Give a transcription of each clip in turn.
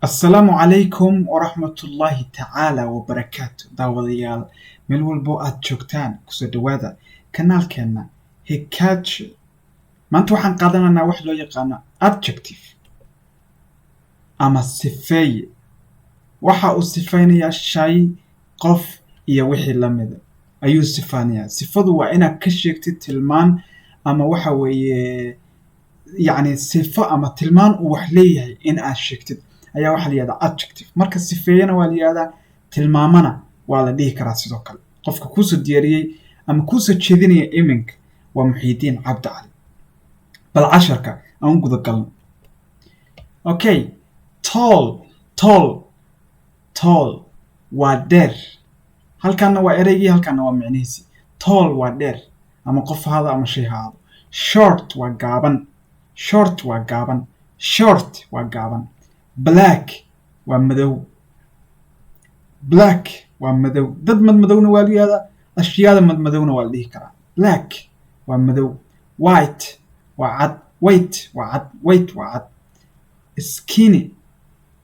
Assalaamu calaykum waraxmatullaahi tacaala wabarakaatu. Daawadayaal, meel walbo aad joogtaan, kusoo dhawaada kanaalkeena Hikaajo. Maanta waxaan qaadanaynaa wax loo yaqaano adjective ama sifeeye. Waxa uu sifaynayaa shay, qof iyo wixii la mida ayuu sifaynayaa. Sifadu waa inaad ka sheegtid tilmaan ama waxa weeye yacni sifo ama tilmaan uu wax leeyahay in aad sheegtid ayaa waxaa la yihahdaa adjective. Marka sifeeyena waa la yihahdaa, tilmaamana waa la dhihi karaa sidoo kale. Qofka kuusoo diyaariyey ama kuusoo jeedinaya iminka waa Muxiidiin Cabdi Cali. Bal casharka aan u guda galno. Okay, tall, tall, tall waa dheer. Halkanna waa ereygii, halkanna waa micnihiisii. Tall waa dheer, ama qof ha ahaado ama shay ha ahaado. Short waa gaaban, short waa gaaban, short waa gaaban. Black waa madow, black waa madow. Dad madmadowna waa la yihahdaa, ashyaada madmadowna waa la dhihi karaa. Black waa madow. White waa cad, white waa cad, white waa cad. Skinny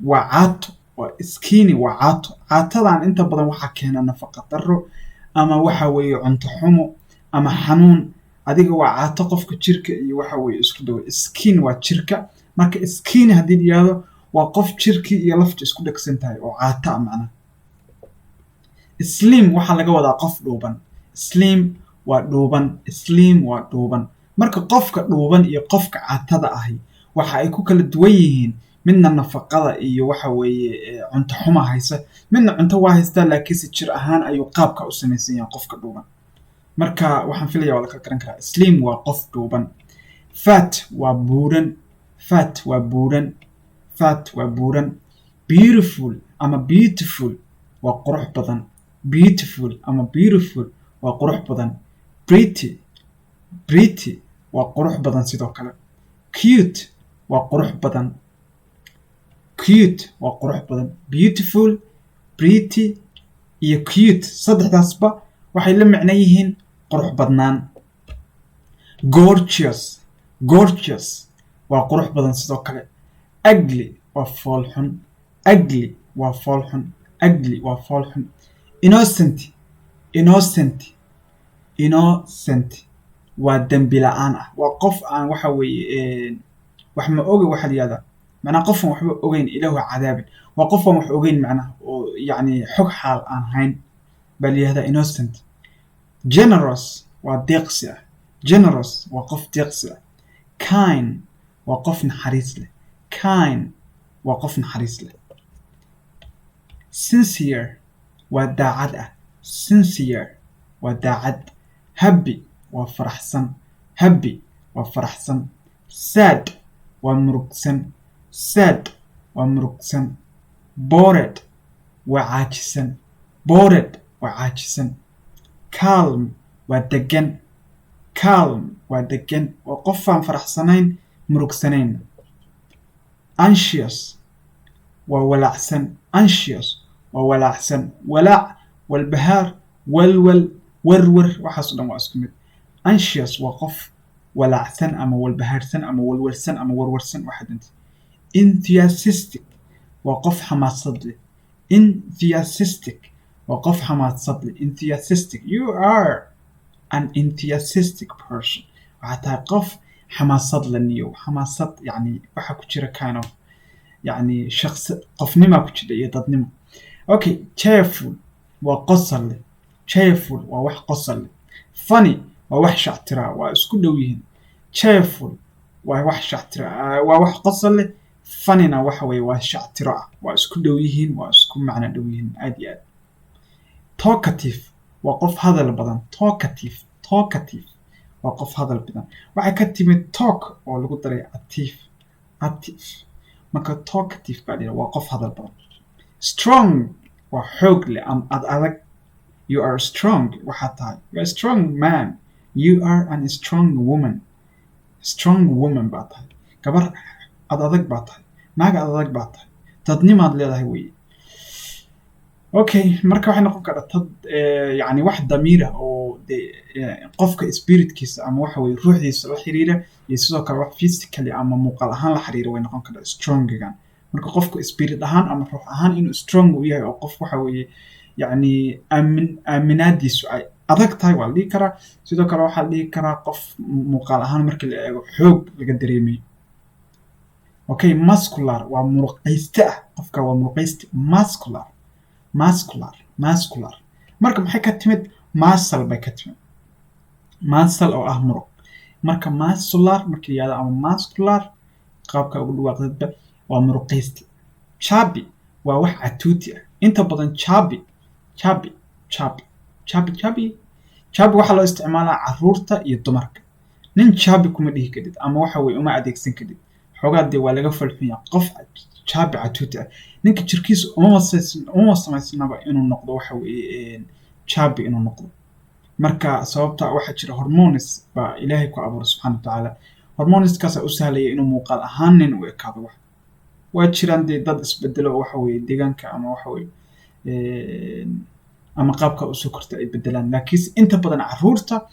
waa caato, waa skinny waa caato. Caatadan inta badan waxaa keena nafaqa darro ama waxa weeye cunto xumo ama xanuun. Adiga waa caato qofka jirka iyo waxa weeye isku dhow. Skin waa jirka. Marka skinny haddii la yihahdo, waa qof jirkii iyo laftu isku dhegsan tahay oo caato ah macnaha. Slim waxaa laga wadaa qof dhuuban. Slim waa dhuuban, slim waa dhuuban. Marka qofka dhuuban iyo qofka caatada ahi waxa ay ku kala duwan yihiin, midna nafaqada iyo waxa weeye cunto xuma haysa, midna cunto waa haystaa, laakiinse jir ahaan ayuu qaabka u samaysan yahay qofka dhuuban. Marka waxaan filaya waa la kala garan karaa. Slim waa qof dhuuban. Fat waa buuran, fat waa buuran, fat waa buuran. Beautiful ama beautiful waa qurux badan, beautiful ama beautiful waa qurux badan. Pretty, pretty waa qurux badan sidoo kale. Cute waa qurux badan, cute waa qurux badan. Beautiful, pretty iyo cute saddexdaasba waxay la micno yihiin qurux badnaan. Gorgeous, gorgeous waa qurux badan sidoo kale. Ugly waa foolxun, ugly waa foolxun, ugly waa foolxun. Innocent, innocent, innocent waa dembi la-aan ah, waa qof aan waxa weeye wax ma oga. Waxaa la yihahdaa macnaha qof aan waxba ogeyn, Ilaahu cadaabin. Waa qof aan wax ogeyn macnaha, oo yacni xog xaal aan hayn baa la yihahdaa innocent. Generous waa deeqsi ah, generous waa qof deeqsi ah. Kind waa qof naxariis leh, kind waa qof naxariis leh. Sincere waa daacad ah, sincere waa daacad. Happy waa faraxsan, happy waa faraxsan. Sad waa murugsan, sad waa murugsan. Bored waa caajisan, bored waa caajisan. Calm waa degan, calm waa degan, waa qof aan faraxsanayn, murugsanayn. Anxious waa walaacsan, anxious waa walaacsan. Walaac, walbahaar, walwal, warwar, waxaas o dhan waa isku mid. Anxious waa qof walaacsan ama walbahaarsan ama walwalsan ama warwarsan waxa danta. Enthusiastic waa qof xamaasad leh, enthusiastic waa qof xamaasad leh. Enthusiastic, you are an enthusiastic person, waxaa tahay qof xamaasad leh. Niyo xamaasad yacni waxa ku jira kind of yacni shakhsi qofnima ku jira iyo dadnimo. Okay, cheerful waa qosol leh, cheerful waa wax qosol leh. Funny waa wax shactira, waa isku dhow yihiin. Cheerful waa wax shactira, waa wax qosol leh. Funnyna waxa weeye waa shactiro ah. Waa isku dhow yihiin, waa isku macno dhow yihiin aad iyo aad. Talkative waa qof hadal badan. Talkative, talkative waa qof hadal badan. Waxay ka timid talk oo lagu daray ative, ative. Marka talkative baa la waa qof hadal badan. Strong waa xoog leh ama ad adag. You are strong, waxaa tahay, you are a strong man, you are an strong woman. Strong woman baa tahay, gabar ad adag baa tahay, naag ad adag baa tahay, dadnimaad leedahay weye. Okay, marka waxay noqon kartaa tad yacni wax damiir ah oo de qofka spiritkiisa ama waxa weye ruuxdiisa la xiriira, iyo sidoo kale wax physically ama muuqaal ahaan la xiriira way noqon kartaa strongigan. Marka qofku spirit ahaan ama ruux ahaan inuu strong u yahay oo qof waxa weeye yacni aaminaadiisu ay adag tahay waa la dhihi karaa. Sidoo kale waxaa la dhihi karaa qof muuqaal ahaan markii la eego xoog laga dareemayo. Okay, muscular waa muruqayste ah, qofka waa muruqayste. Muscular, muscular, muscular. Marka maxay ka timid? Muscle bay ka timid, muscle oo ah muruq. Marka muscular marka la yihahdo ama muscular, qaabka ugu dhawaaqdadba, waa muruqayste. Chubby waa wax catuuti ah inta badan. Chubby, chubby, chubby, chubby, chubby, chubby waxaa loo isticmaalaa caruurta iyo dumarka. Nin chubby kuma dhihi kadid ama waxa weye uma adeegsan kadid. Xoogaa dee waa laga falxunya qof chubby, catuuti ah. Ninka jirkiisu umama samaysnaba inuu noqdo waxa weeye chubby inuu noqdo. Marka sababta waxaa jira hormones baa Ilaahay ku abuuray subxaana wa tacaala. Hormoneskaasa u sahlaya inuu muuqaal ahaan nin u ekaado. Wax waa jiraan dee dad isbedelo oo waxa weeye deegaanka ama waxa weeye ama qaabka usoo korta ay bedelaan, laakiinse inta badan caruurta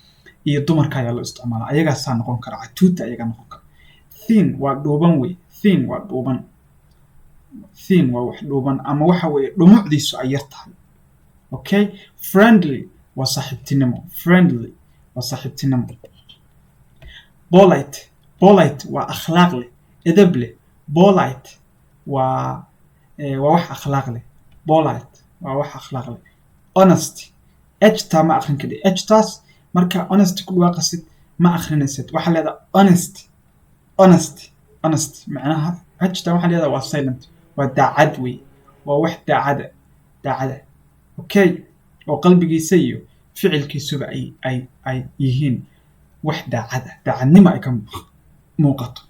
iyo dumarka ayaa loo isticmaala. Ayagaasaa noqon kara catuuta, ayagaa noqon kara. Thin waa dhuuban wey. Thin waa dhuuban. Thin waa wax dhuuban ama waxa weeye dhumucdiisu ay yar tahay. Okay, friendly waa saaxiibtinimo. Friendly waa saaxiibtinimo. Polite, polite waa akhlaaq leh, edeb leh. Polite waa wax akhlaaq leh. Polite waa wax akhlaaq leh. Honest, h-ta ma akrin kadhi h-taas. Marka honest ku dhawaaqasid ma akrinaysid, waxaa leedahay honest, honest, honest. Macnaha h-ta waxaa leedahay waa silent. Waa daacad wey, waa wax daacada, daacada. Okay, oo qalbigiisa iyo ficilkiisuba ay yihiin wax daacad ah, daacadnimo ay ka muuqato.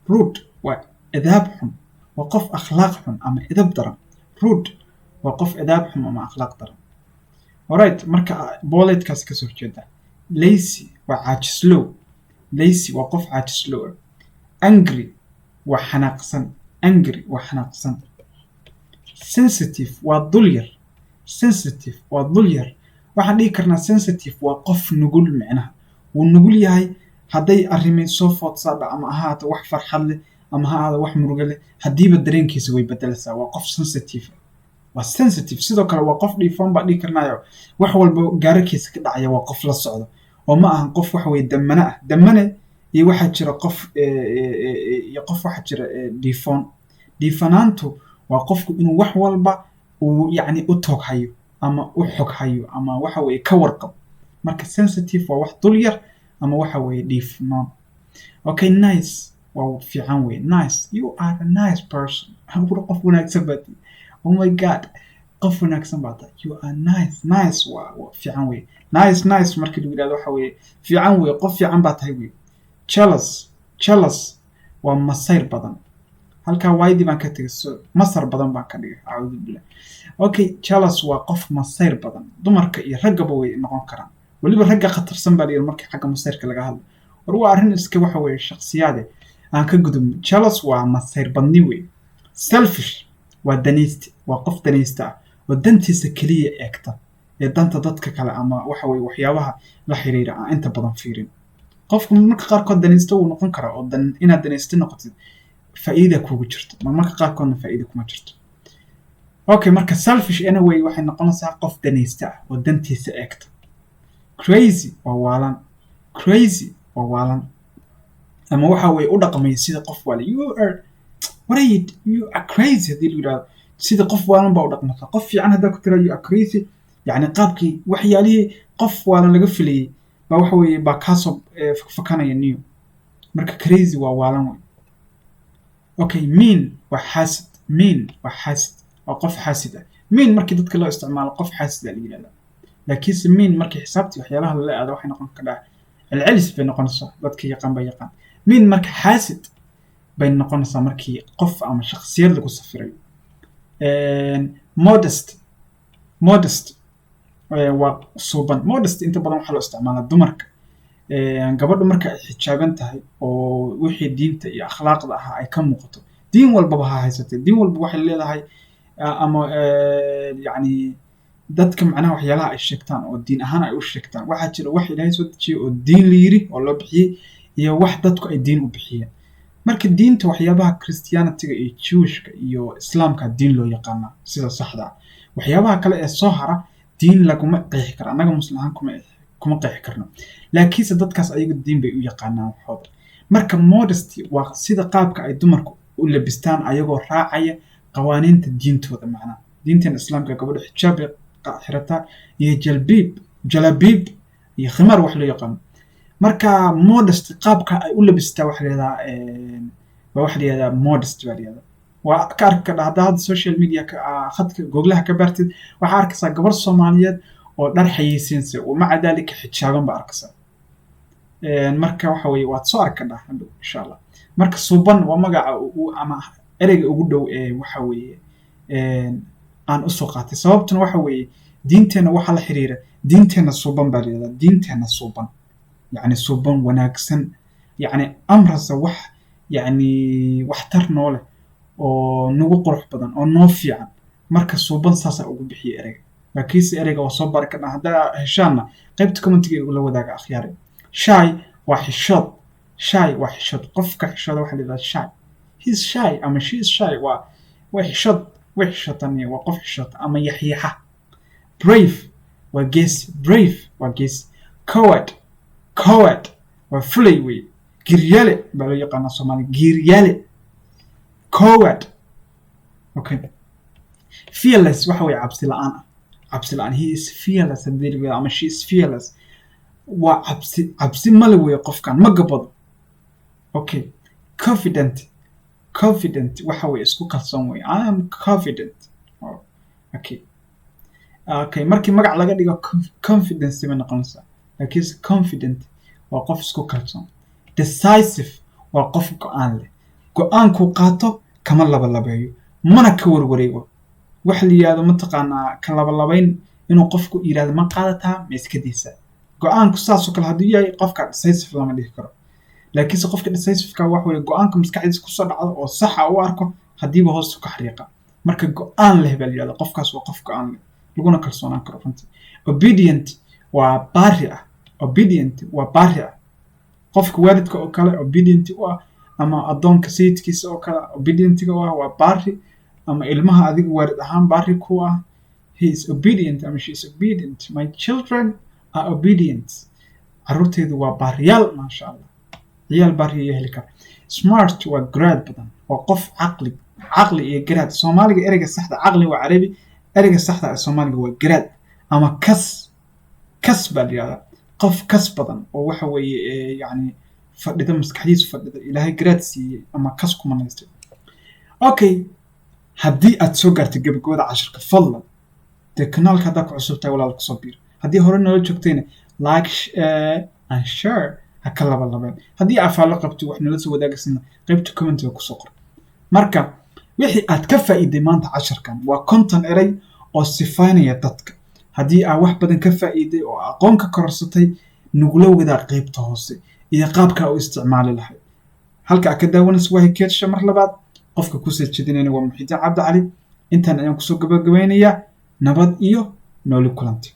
Rude waa edaab xun, waa qof akhlaaq xun ama edab daran. Rude waa qof edaab xun ama akhlaaq daran. Alright, marka politekaas kasoo horjeeda. Lazy waa caajislow. Lazy waa qof caajislow ah. Angry waa xanaaqsan. Angry waa xanaaqsan. Sensitive waa dul yar. Sensitive waa dul yar. Waxaan dhihi karnaa sensitive waa qof nugul, micnaha wuu nugul yahay. Hadday arrimi soo food saadha, ama ha ahaato wax farxad leh ama ha ahaado wax murugo leh, haddiiba dareenkiisa way bedelaysaa. Waa qof sensitive, waa sensitive. Sidoo kale waa qof dhiifoon baa dhihi karnaayo, wax walba gaararkiisa ka dhacaya waa qof la socda oo ma ahan qof waxa weye damane ah. Damane iyo waxaa jira qof iyo qof waxaa jira dhiifoon. Dhiifanaantu waa qofku inuu wax walba uu yacni u toog hayo ama u xog hayo ama waxa weye ka warqabo. Marka sensitive waa wax dul yar ama waxa weeye dhiifnoon. Okay, nice waa fiican weye. Nice, you are a nice person. Qof wanaagsan baa tihi. Oh my God, qof wanaagsan baa tahay. You are nice. Nice waa fiican weye. Nice, nice markii lagu yidhahdo waxa weeye fiican weye, qof fiican baa tahay weye. Jealous, jealous waa masayr badan. Halkaa waydii baan ka tegay, so masar badan baan ka dhigay, acuudu billah. Okay, jealous waa qof masayr badan. Dumarka iyo raggaba way noqon karaan, weliba ragga khatarsan baa la yidhi markii xagga masayrka laga hadlo. War waa arrin iska waxa weeye shakhsiyaade, aan ka gudubno. Jealous waa masayr badni wey. Selfish waa danayste, waa qof danaysta ah oo dantiisa keliya eegta ee danta dadka kale ama waxa weye waxyaabaha la xiriira aan inta badan fiirin. Qofku marka qaarkood danaysto wuu noqon karaa oo inaad danayste noqotid faa'iida kugu jirto, marmarka qaarkoodna faa'iida kuma jirto. Okay, marka selfish anyway waxay noqonaysaa qof danaysta ah oo dantiisa eegta. Crazy waa waalan. Crazy waa waalan ama waxa weye u dhaqmaya sida qof waalan. You are, what are you, you are crazy haddii lagu yidhahdo, sida qof waalan baa u dhaqmata. Qof fiican haddaa ku tiraa "You are crazy", yacni qaabkii waxyaalihii qof waalan laga filayay baa waxa weeye baa kaasoo fakanaya new. Marka crazy waa waalan wey. Okay, mean waa xaasid. Mean waa xaasid, waa qof xaasid ah. Mean markii dadka loo isticmaalo qof xaasid ah la yidhahdaa, laakiinse mean markii xisaabtii waxyaalaha lala aado waxay noqon kadhaa celcelis bay noqonaysaa. Dadka yaqaan baa yaqaan. Mean marka xaasid bay noqonaysaa markii qof ama shakhsiyad lagu safirayo. Modest, modest waa suuban. Modest inta badan waxaa loo isticmaalaa dumarka. Gabadhu marka ay xijaaban tahay oo wixii diinta iyo akhlaaqda ahaa ay ka muuqato, diin walbaba ha haysatee, diin walba waxay leedahay ama yacni dadka macnaha waxyaalaha ay sheegtaan oo diin ahaan ay u sheegtaan. Waxaa jira wax Ilaahay soo dejiyey oo diin la yiri oo loo bixiyey iyo wax dadku ay diin u bixiyeen. Marka diinta, waxyaabaha Christianityga iyo Jewishka iyo Islaamka diin loo yaqaanaa sida saxda ah. Waxyaabaha kale ee soo hara diin laguma qeexi karo, annaga Muslim ahaan kuma qeexi karno, laakiinse dadkaas ayagu diin bay u yaqaanaan waxooda. Marka modesty waa sida qaabka ay dumarku u labistaan ayagoo raacaya qawaaniinta diintooda. Macnaha, diinteena Islaamka gabadha xijaab bay xirataa iyo jalbiib, jalabiib iyo khimaar wax loo yaqaano. Marka modest qaabka ay u labistaa waxa la yihahdaa, waa waxa la yihahdaa modest baa la yihahdaa. Waa ka arki kardha haddaa hadda social media khadka googlaha ka baartid, waxaa arkaysaa gabar Soomaaliyeed oo dhar xayeysiinsa oo maca daalika xijaaban baa arkaysaa. Marka waxa weeye waad soo arki kardhaa hadhow, insha Allah. Marka suuban waa magaca ama ereyga ugu dhow ee waxa weeye aan usoo qaatay. Sababtuna waxa weeye diinteenna waxaa la xiriira, diinteenna suuban baa la yihahdaa, diinteenna suuban, yacni suuban, wanaagsan, yacni amrasa wax, yacni waxtar noo leh oo nagu qurux badan oo noo fiican. Marka suuban saasaa ugu bixiya ereyga, laakiinse ereyga waa soo bari kardhaa. Haddaa heshaanna qaybta commentiga igula wadaaga, akhyaare. Shy waa xishood. Shy waa xishood. Qofka xishooda waxaa la yidhahdaa shy, he is shy ama she is shy. Waa xishood, way xishootan, waa qof xishoota ama yaxyaxa. Brave waa geesi. Brave waa geesi. Coward, coward waa fulay wey, giryale baa loo yaqaanaa Soomaaliya, giryale, coward. Okay, fearless waxa weye cabsi la'aan ah, cabsi la'aan. He is fearless haddii la yidhahdo ama she is fearless, waa cabsi male weeye, qofkan ma gabado. Okay, confident. Confident waxa weye isku kalsoon weye. I am confident. Oh, okay. Markii magac laga dhigo confidence bay noqonaysaa, laakiinse confident waa qof isku kalsoon. Decisive waa qof go'aan leh, go'aankuu qaato kama labalabeeyo mana ka warwareego. Waxa la yidhahdo mataqaanaa ka labalabayn, inuu qofku yidhahdo ma qaadataa ma iska daysaa go'aanku, saasoo kale hadduu yahay qofka decisive lama dhihi karo. Laakiinse qofka decisiveka wax weeye go'aanka maskaxdiisa kusoo dhacdo oo saxa u arko haddiiba hoosta ka xariiqa. Marka go'aan leh baa la yidhahda, qofkaas waa qof go'aan leh laguna kalsoonaan karo runtii. Obedient waa baari ah. Obedient waa baari ah, qofka waalidka oo kale obedient u ah ama addoonka sayidkiisa oo kale obedientiga u ah, waa baari, ama ilmaha adiga waalid ahaan baari ku ah. He is obedient ama she is obedient. My children are obedient, carruurteydu waa baariyaal, maasha Allah, ciyaal baari iyo heli kara. Smart waa garaad badan, waa qof caqli iyo garaad. Soomaaliga ereyga saxda, caqli waa Carabi, ereyga saxda ee Soomaaliga waa garaad ama kas baa la yihahdaa. Qof kas badan oo waxa weeye yacni fadhida, maskaxdiisu fadhida, Ilaahay garaad siiyey ama kas ku manaystay. Okay, haddii aad soo gaartay gabagabada cashirka, fadlan dee kanaalka haddaa ku cusub tahay, walaal, kusoo biir. Haddii hore noola joogtayna, like and share ha ka laba labeen. Haddii aad faallo qabto, wax nala soo wadaagaysana, qaybta commentiga kusoo qor. Marka wixii aad ka faa'iiday maanta casharkan waa 50 eray oo sifaynaya dadka. Haddii aad wax badan ka faa'iiday oo aqoon ka kororsatay, nagula wadaa qaybta hoose iyo qaabka u isticmaali lahayd. Halka aad ka daawanaysa waa Hikeedsha. Mar labaad qofka kusoo jeedinayna waa Muxidiin Cabdi Cali. Intaan ayaan kusoo gabagabeynayaa. Nabad iyo nooli kulanti.